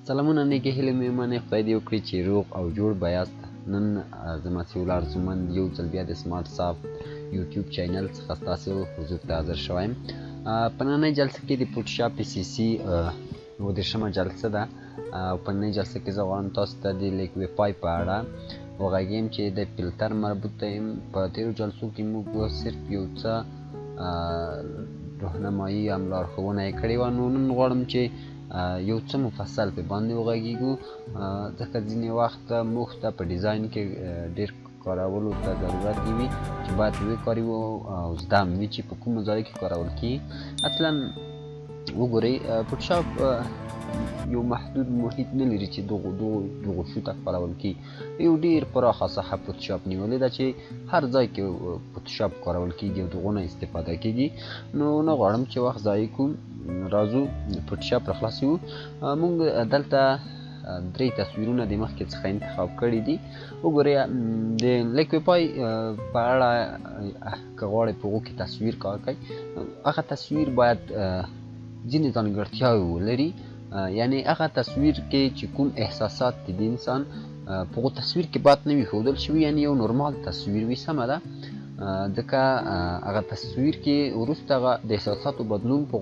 سلامونه نیکې هیلې مې ومنئ، خدای دې وکړي چې روغ او جوړ به یاست. نن زما سیول ارزومند یو ځل بیا د سمارټ سافټ یوټیوب چینل څخه ستاسو حضور ته حاضر شوی یم. په ننۍ جلسه کې د فوټوشاپ پی سي سي 39مه جلسه ده او په ننۍ جلسه کې زه غواړم تاسو ته د liquify په اړه وغږیم چې د فلتر مربوط دی. په تېرو جلسو کې موږ صرف یو څه راهنمایي هم لارښوونه یې کړې وه، نو نن غواړم چې یو څه مفصل په باندې وغږیږو، ځکه ځینې وخت موږ ته په ډیزاین کې ډېر کارولو ته ضرورت وي چې باید وکاروو او زده هم وي چې په کومو ځای کې کارول کېږي. اصلا وګورئ، فوټوشاپ یو محدود محیط نه لري چې دغو دغو دغو شو ته کارول کېږي. یو ډېر پراخه ساحه فوټوشاپ نیولې ده چې هر ځای کې فوټوشاپ کارول کېږي او دغو نه استفاده کېږي. نو نه غواړم چې وخت ضایع کړو، راځو فوټوشاپ را خلاص یو. موږ دلته درې تصویرونه د مخکې څخه انتخاب کړي دي. وګورئ، د liquify په اړه که غواړئ په هغو کې تصویر کار کوئ، هغه تصویر باید ځینې ځانګړتیاوې ولري. یعنې هغه تصویر کې چې کوم احساسات دي د انسان په هغو تصویر کې باید نه وي ښودل شوي، یعنې یو نورمال تصویر وي، سمه ده. ځکه هغه تصویر کې وروسته هغه د احساساتو بدلون په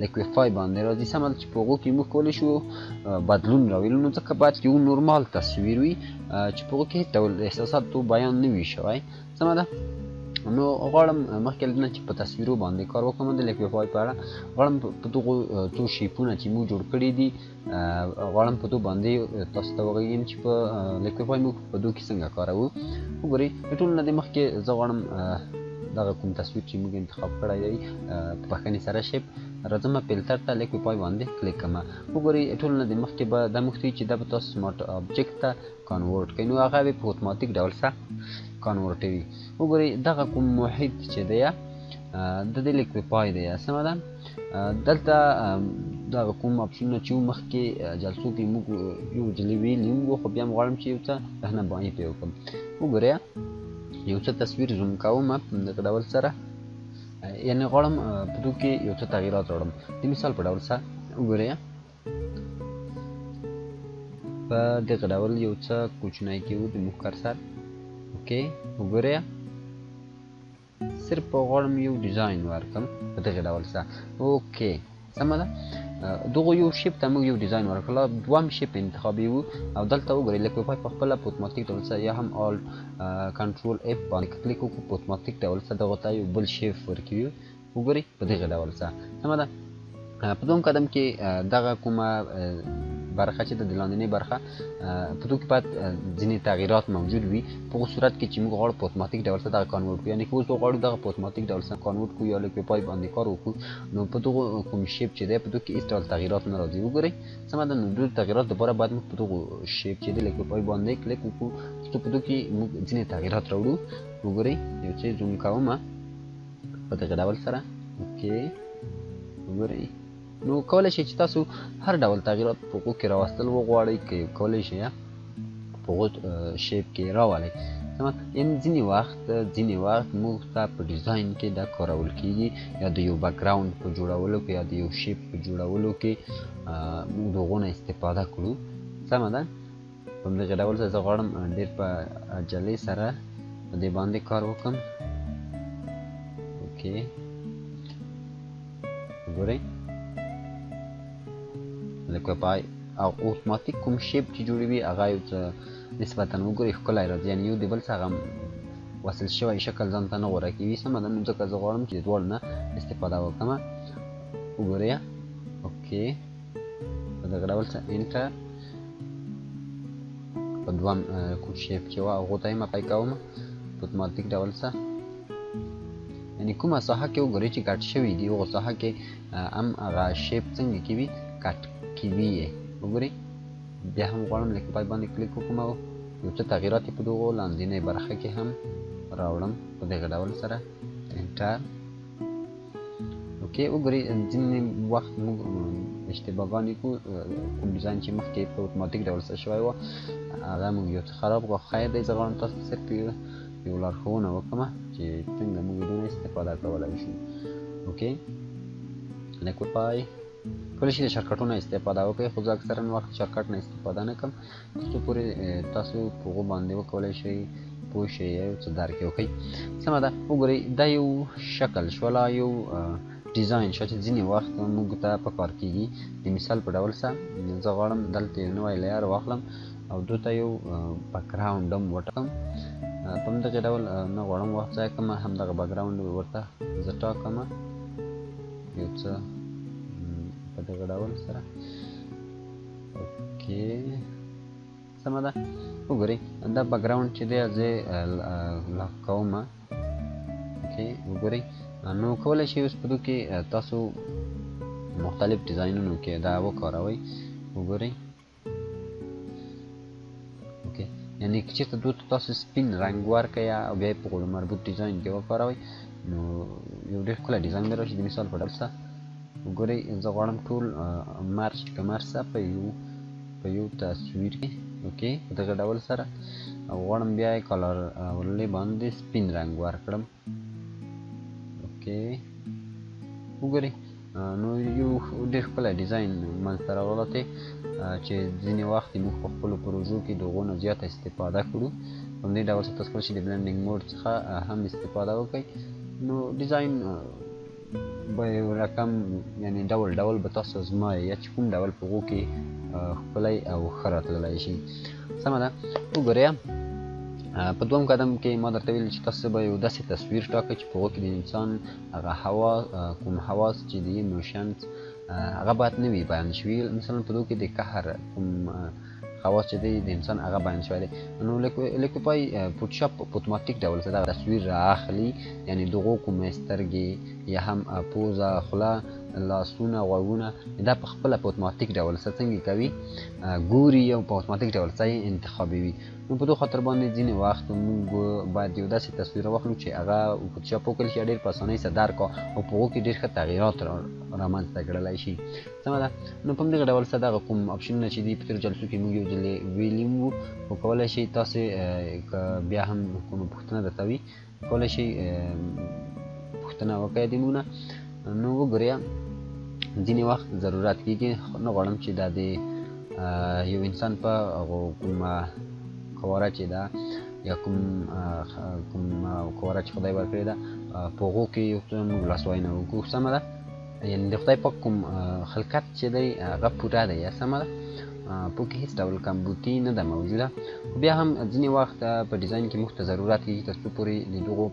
liquify باندې راځي، سمه ده، چې په هغو کې موږ کولی شو بدلون راوړو. نو ځکه باید یو نورمال تصویر وي چې په هغو کې هېڅ ډول د احساساتو بیان نه وي شوی، سمه ده. نو غواړم مخکې له دې نه چې په تصویرو باندې کار وکړم د liquify په اړه، غواړم په دغو څو shape ونه چې موږ جوړ کړي دي، غواړم په دو باندې تاسو ته وغږیم چې په liquify موږ په دو کې څنګه کاروو. وګورئ، د ټولو نه د مخکې زه غواړم دغه کوم تصویر چې موږ انتخاب کړی دی په بښنې سره shape، راځم فلتر ته liquify باندې کلیک کړم. وګورئ، ټولو نه د مخکې به دا موږ چې دا به تاسو smart object ته convert کړئ، نو هغه به په اتوماتیک ډول سره convert وي. وګورئ، دغه کوم محیط چې دی د دې liquify دی، سمه ده. دلته دغه کوم آپشنونه چې مخکې جلسو کې موږ یو ځلې ویلي وو، خو بیا هم غواړم چې یو څه رهنمایي پرې وکړم. وګورئ، یو څه تصویر زوم کوم په دغه ډول سره، یعنې غواړم په دو کې یو څه تغییرات راوړم. د مثال په ډول سره وګورئ، په دغه ډول یو څه کوچنی کېږو د موږ cursor. okay، وګورئ، صرف غواړم یو ډیزاین ورکړم په دغه ډول سره. okay، سمه ده. دغو یو shape ته موږ یو ډیزاین ورکړل، دوهم shape انتخابوو او دلته وګورئ liquify په خپله په اتوماتیک ډول سره یا هم alt control F باندې کلیک وکړو، په اتوماتیک ډول سره دغه ته یو بل shape ورکوي. وګورئ په دغه ډول سره، سمه ده. په دوهم قدم کې دغه کومه برخه چې ده د لاندینۍ برخه، په دو کې باید ځینې تغییرات موجود وي. په هغو صورت کې چې موږ غواړو په اتوماتیک ډول سره دغه convert کړو، یعنې که اوس وغواړو دغه په اتوماتیک ډول سره convert کړو یا liquify باندې کار وکړو، نو په دغو کوم shape چې دی په دو کې هېڅ ډول تغییرات نه راځي. وګورئ، سمه ده. نو د تغییرات دپاره باید موږ په دغو shape چې دی liquify باندې کلیک وکړو، څو په دو کې موږ ځینې تغییرات راوړو. وګورئ، یو څه زوم کوم په دغه ډول سره. okay، وګورئ، نو کولی شئ چې تاسو هر ډول تغییرات په هغو کې راوستل وغواړئ، که کولی شئ په هغو shape کې راولئ. سمه، یعنې ځینې وخت موږ ته په ډیزاین کې دا کارول کېږي، یا د یو background په جوړولو کې یا د یو shape په جوړولو کې موږ د هغو نه استفاده کړو، سمه ده. په همدغه ډول سره زه غواړم ډېر په عجلې سره په دې باندې کار وکړم. okay، وګورئ، liquify او اتوماتیک کوم shape چې جوړوي هغه یو څه نسبتاً وګورئ ښکلی راځي، یعنې یو د بل څخه هغه وصل شوی شکل ځان ته نه غوره کوي، سمه ده. نو ځکه زه غواړم چې د دواړو نه استفاده وکړم. وګورئ، okay، په دغه ډول سره enter په دوهم کوم shape چې وه هغو ته یې apply کوم په اتوماتیک ډول سره. یعنې کومه ساحه کې وګورئ چې cut شوي دي، هغو ساحه کې هم هغه shape څنګه کوي cut کوي یې. وګورئ، بیا هم غواړم liquify باندې کلیک وکړم او یو څه تغییرات یې په دغو لاندینۍ برخه کې هم راوړم په دغه ډول سره. enter. okay، وګورئ، ځینې وخت موږ اشتباهګانې کوو، کوم ډیزاین چې مخکې په اتوماتیک ډول سره شوی و هغه موږ یو څه خراب کړو. خیر دی، زه غواړم تاسو ته صرف یو لارښوونه وکړم چې څنګه موږ دونه استفاده کولی شو. okay، liquify کولی شئ د shortcut ونه استفاده وکړئ، خو زه اکثرا وخت shortcut نه استفاده نه کوم، تر څو پورې تاسو په هغو باندې وکولی شئ پوه شئ، یو څه درک یې وکړئ. سمه ده. وګورئ دا یو شکل شوله، یو ډیزاین شو چې ځینې وخت موږ ته په کار کېږي. د مثال په ډول سه زه غواړم دلته یو نوی layer واخلم او دوی ته یو background هم وټاکم. په همدغه ډول نه غواړم وخت ضایع کړم، همدغه background ورته زه ټاکم یو څه په دغه ډول سره. okay سمه ده. وګورئ دا background چې دی زه lock کوم. okay وګورئ، نو کولی شئ اوس په دو کې تاسو مختلف ډیزاینونو کې دا وکاروئ. وګورئ okay، یعنې که چېرته دوی ته تاسو سپین رنګ ورکړئ او بیا یې په غوړو مربوط ډیزاین کې وکاروئ، نو یو ډېر ښکلی ډیزاین به راشي. د مثال په ډول سره وګورئ، زه غواړم ټول merge کړم هر څه په یو تصویر کې. okay په دغه ډول سره، او غواړم بیا یې color overlay باندې سپین رنګ ورکړم. okay وګورئ، نو یو ډېر ښکلی ډیزاین منځته راغلی دی چې ځینې وخت موږ په خپلو پروژو کې د هغو نه زیاته استفاده کړو. په همدې ډول سره تاسو کولی شئ د blending mode څخه هم استفاده وکړئ. نو ډیزاین به یو رقم یعنې ډول ډول به تاسو ازمایئ یا چې کوم ډول په هغو کې ښکلی او ښه راتللی شي. سمه ده. وګورئ په دوم قدم کې ما درته ویل چې تاسو به یو داسې تصویر ټاکئ چې په هغو کې د انسان هغه هوا کوم حواس چې دي emotions هغه باید نه وي بیان شوي. مثلا په دو کې د قهر کوم خواص چې دی د انسان هغه بیان شوی دی. نو Liquify Photoshop په اتوماتیک ډول سره دغه تصویر را اخلي، یعنې دغو کومې سترګې یا هم پوزه، خوله، لاسونه، غوږونه، دا په خپله په اتوماتیک ډول سره څنګه کوي ګوري او په اتوماتیک ډول سره یې انتخابوي. نو په دو خاطر باندې ځینې وخت موږ باید یو داسې تصویر واخلو چې هغه Photoshop وکړل شي، ډېر په اسانۍ سره درک او په هغو کې ډېر ښه تغییرات رامنځته کړلی شي. سمه ده. نو په همدغه ډول سره دغه کوم آپشنونه چې دي په تېرو جلسو کې موږ یو ځل ویلي وو، خو کولی شئ تاسې که بیا هم کومه پوښتنه درته وي کولی شئ پوښتنه وکړئ د موږ نه. نو وګورئ ځینې وخت ضرورت کېږي، نه غواړم چې دا د یو انسان په هغو کومه قواره چې ده یا کوم قواره چې خدای ورکړې ده په هغو کې یو څه موږ لاسوهنه وکړو. سمه ده. یعنې د خدای پاک کوم خلقت چې دی هغه پوره دی، سمه ده، په کې هېڅ ډول کمبوتي نه ده موجوده. خو بیا هم ځینې وخت په ډیزاین کې موږ ته ضرورت کېږي تر څو پورې د دغو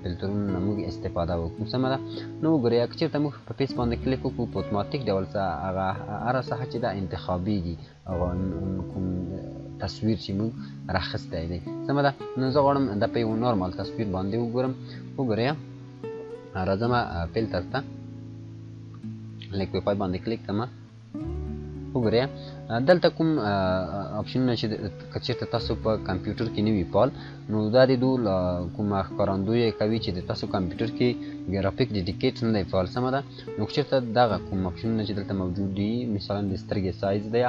فلترونو نه موږ استفاده وکړو. سمه ده. نو وګورئ که چېرته موږ په face باندې کلیک وکړو، په اتوماتیک ډول سره هغه هره ساحه چې ده انتخابېږي، هغه کوم تصویر چې موږ راخیستی دی. سمه ده. نو زه غواړم دا په یو نورمال تصویر باندې وګورم. وګورئ راځم فلتر ته، Liquify باندې کلیک کړم. وګورئ دلته کوم آپشنونه چې که چېرته تاسو په کمپیوټر کې نه وي فعال، نو دا د دوی کومه ښکارندوی کوي چې د تاسو کمپیوټر کې graphic dedicate نه دی فعال. سمه ده. نو که چېرته دغه کوم آپشنونه چې دلته موجود دي، مثلا د سترګې سایز دی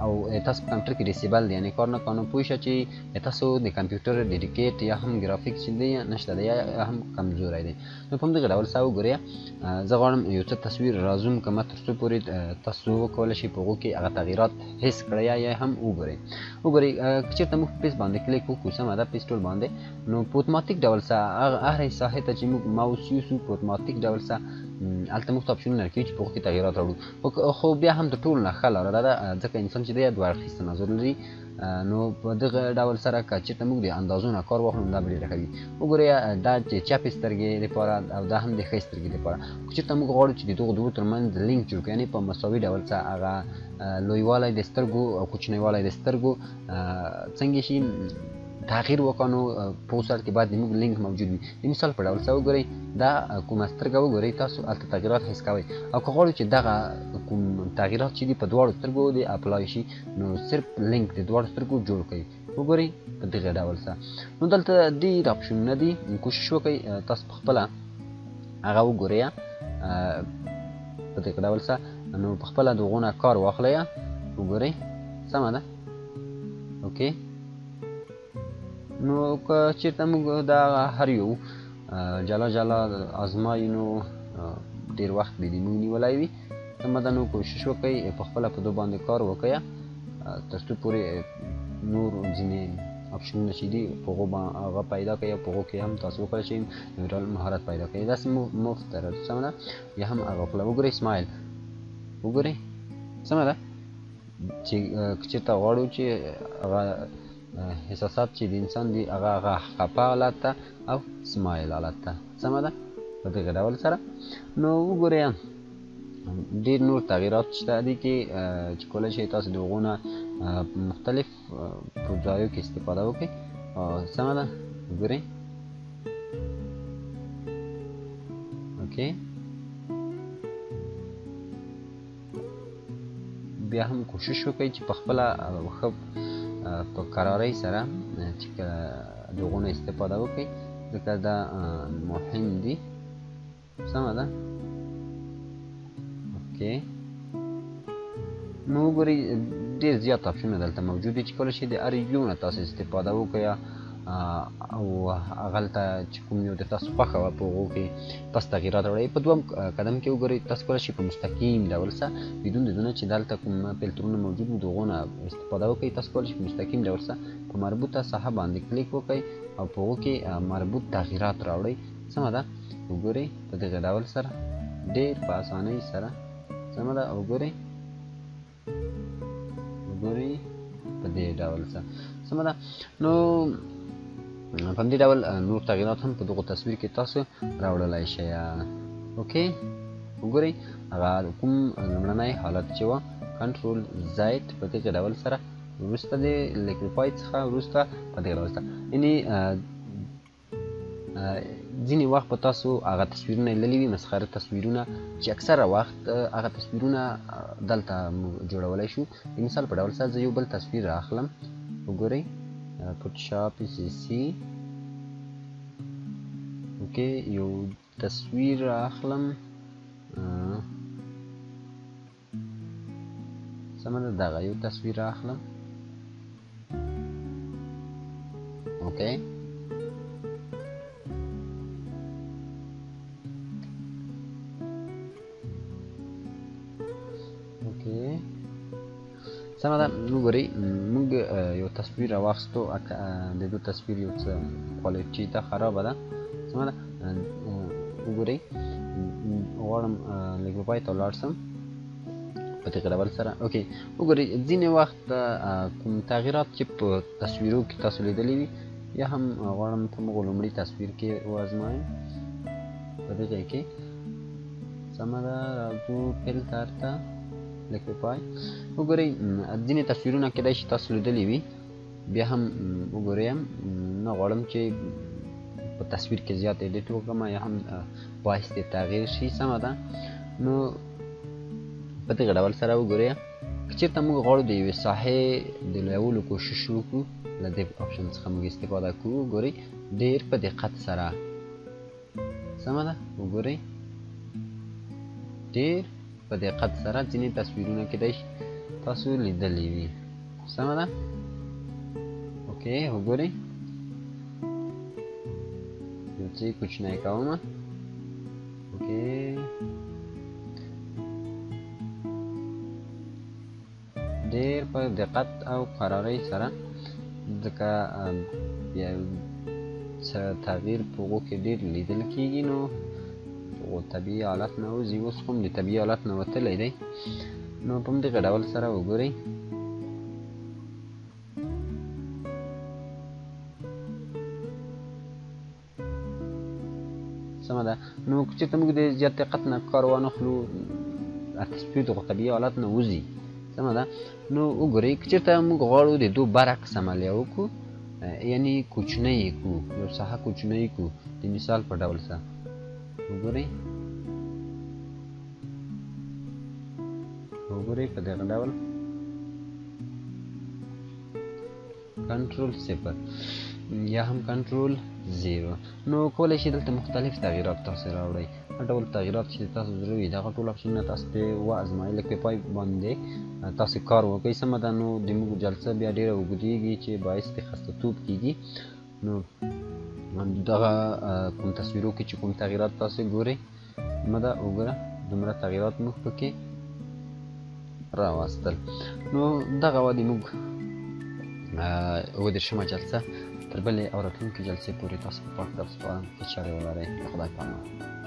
او تاسو په کمپیوټر کې disable دی، یعنې کار نه کوي، نو پوه شه چې تاسو د کمپیوټر dedicate یا هم ګرافیک چې دی نشته دی یا هم کمزوری دی. نو په همدغه ډول سره وګورئ زه غواړم یو څه تصویر را zoom کړم تر څو پورې تاسو وکولی شئ په هغو کې هغه تغییرات حس کړئ یا هم وګورئ. وګورئ که چېرته موږ face باندې کلیک وکړو، سمه ده، face tool باندې، نو په اتوماتیک ډول سره هغه هرې ساحې ته چې موږ ماوس یوسو په اتوماتیک ډول سره هلته موږ ته آپشنونه راکوي چې په هغو کې تغییرات راوړو. خو بیا هم د ټولو نه ښه لاره دا ده، ځکه انسان چې دی دوه اړخیز تناظر لري، نو په دغه ډول سره که چېرته موږ د اندازو نه کار واخلو دا به ډېره ښه وي. وګورئ دا چې چپې سترګې لپاره او دا هم د ښې سترګې لپاره، که چېرته موږ غواړو چې د دغو دوو ترمنځ لینک جوړ کړو، یعنې په مساوي ډول سره هغه لویوالی د سترګو او کوچنیوالی د سترګو څنګه شي تغییر وکړو، نو په سر کې باید د موږ لینک موجود وي. د مثال په ډول سره وګورئ دا کومه سترګه وګورئ تاسو هلته تغییرات حس کوئ، او که غواړو چې دغه کوم تغییرات چې دي په دواړو سترګو دې apply شي، نو صرف لینک د دواړو سترګو جوړ کړئ. وګورئ په دغه ډول سره. نو دلته ډېر آپشنونه دي، کوشش وکړئ تاسو په خپله هغه وګورئ په دغه ډول سره، نو په خپله د هغو نه کار واخلئ. وګورئ سمه ده. okay نو که چېرته موږ دا هر یو جلا جلا ازمایو، نو ډېر وخت به دې موږ نیولی وي. سمه ده، نو کوشش وکړئ په خپله په دو باندې کار وکړئ تر څو پورې نور ځینې آپشنونه چې دي په هغو هغه پیدا کړئ او په هغو کې هم تاسو وکړای شئ یو ډول مهارت پیدا کړئ. داسې مفت ته راځو. سمه ده، یا هم هغه خپله وګورئ، smile وګورئ. سمه ده چې که چېرته غواړو چې هغه احساسات چې د انسان دي هغه هغه خپه حالت ته او smile حالت ته. سمه ده، په دغه ډول سره نو وګورئ ډېر نور تغیرات شته دي کې چې کولی شئ تاسو د هغو نه مختلف په ځایو کې استفاده وکړئ. سمه ده، وګورئ. okay، بیا هم کوشش وکړئ چې په خپله ښه په کرارۍ سره چې د هغو نه استفاده وکړئ، ځکه دا مهم دي. سمه ده، okay. نو وګورئ ډېر زیات آپشنونه دلته موجود دي چې کولی شئ د هر یو نه تاسو استفاده وکړئ او هغلته چې کوم یو د تاسو خوښه وه په هغو کې تاسو تغیرات راوړئ. په دوهم قدم کې وګورئ تاسو کولی شئ په مستقیم ډول سره بدون د دونه چې دلته کوم فلترونه موجود وو د هغو نه استفاده وکړئ. تاسو کولی شئ په مستقیم ډول سره په مربوطه ساحه باندې کلیک وکړئ او په هغو کې مربوط تغیرات راوړئ. سمه ده، وګورئ په دغه ډول سره ډېر په اسانۍ سره. سمه ده، وګورئ وګورئ په دې ډول سره. سمه ده، نو په همدې ډول نور تغیرات هم په دغو تصویر کې تاسو راوړلی شئ. okay، وګورئ هغه کوم لومړنی حالت چې وه control Z په دغه ډول سره وروسته د liquify څخه وروسته په دغه ډول سره، یعنې ځینې وخت به تاسو هغه تصویرونه لیدلي وي، مسخره تصویرونه چې اکثره وخت هغه تصویرونه دلته موږ جوړولی شو. د مثال په ډول سره زه یو بل تصویر راخلم، وګورئ Photoshop CC. okay، یو تصویر راخلم. سمه ده، دغه یو تصویر راخلم. okay، سمه ده، وګورئ موږ یو تصویر راواخیستو، د دو تصویر یو څه quality ته خرابه ده. سمه ده، وګورئ غواړم liquify ته ولاړ سم په دغه ډول سره. okay، وګورئ ځینې وخت کوم تغیرات چې په تصویرو کې تاسو لیدلي وي، یا هم غواړم په موږ لومړي تصویر کې وازمایم په دغه کې. سمه ده، راځو فلتر ته liquify. وګورئ ځینې تصویرونه کیدای شي تاسو لیدلي وي، بیا هم وګورئ نه غواړم چې په تصویر کې زیات edit وکړم یا هم باعث د تغییر شي. سمه ده، نو په دغه ډول سره وګورئ که چېرته موږ غواړو د یوې ساحې د لویولو کوشش وکړو، له دې آپشن څخه موږ استفاده کوو. وګورئ ډېر په دقت سره. سمه ده، وګورئ ډېر په دقت سره ځینې تصویرونه کیدای شي تاسو لیدلي وي. سمه ده، okay، وګورئ یو څه یې کوچنی کوم. okay، ډېر په دقت او قرارۍ سره، ځکه بیا څه تغییر په هغو کې ډېر لیدل کېږي، نو هغو طبیعي حالت نه وځي. اوس هم د طبیعي حالت نه وتلی دی. نو په همدغه ډول سره وګورئ سمه ده. نو که چېرته موږ د زیات دقت نه کار وانخلو، تصویر دغه طبیعي حالت نه وځي. سمه ده، نو وګورئ که چېرته موږ غواړو د دو برعکس عملیه وکړو، یعنې کوچنی یې کړو، یو ساحه کوچنی یې کړو، د مثال په ډول سره وګورئ وګورئ په دغه ډول کنټرول 0 یا هم کنټرول 0. نو کولی شئ دلته مختلف تغیرات تاسو راوړئ، هر ډول تغیرات چې تاسو زړه وي دغه ټول آپشنونه تاسو پرې وازمایئ. liquify باندې تاسو کار وکړئ. سمه ده، نو د موږ جلسه بیا ډېره اوږدېږي چې باعث د خستهتوب کېږي. نو دغه کوم تصویرو کې چې کوم تغیرات تاسو ګورئ مده وګوره دومره تغیرات موږ پکې راوستل. نو دغه وه د موږ 37مه جلسه. تر بلې او راتلونکې جلسې پورې تاسو په پاک رب سپارم. ښې چارې ولرئ. د خدای په امان.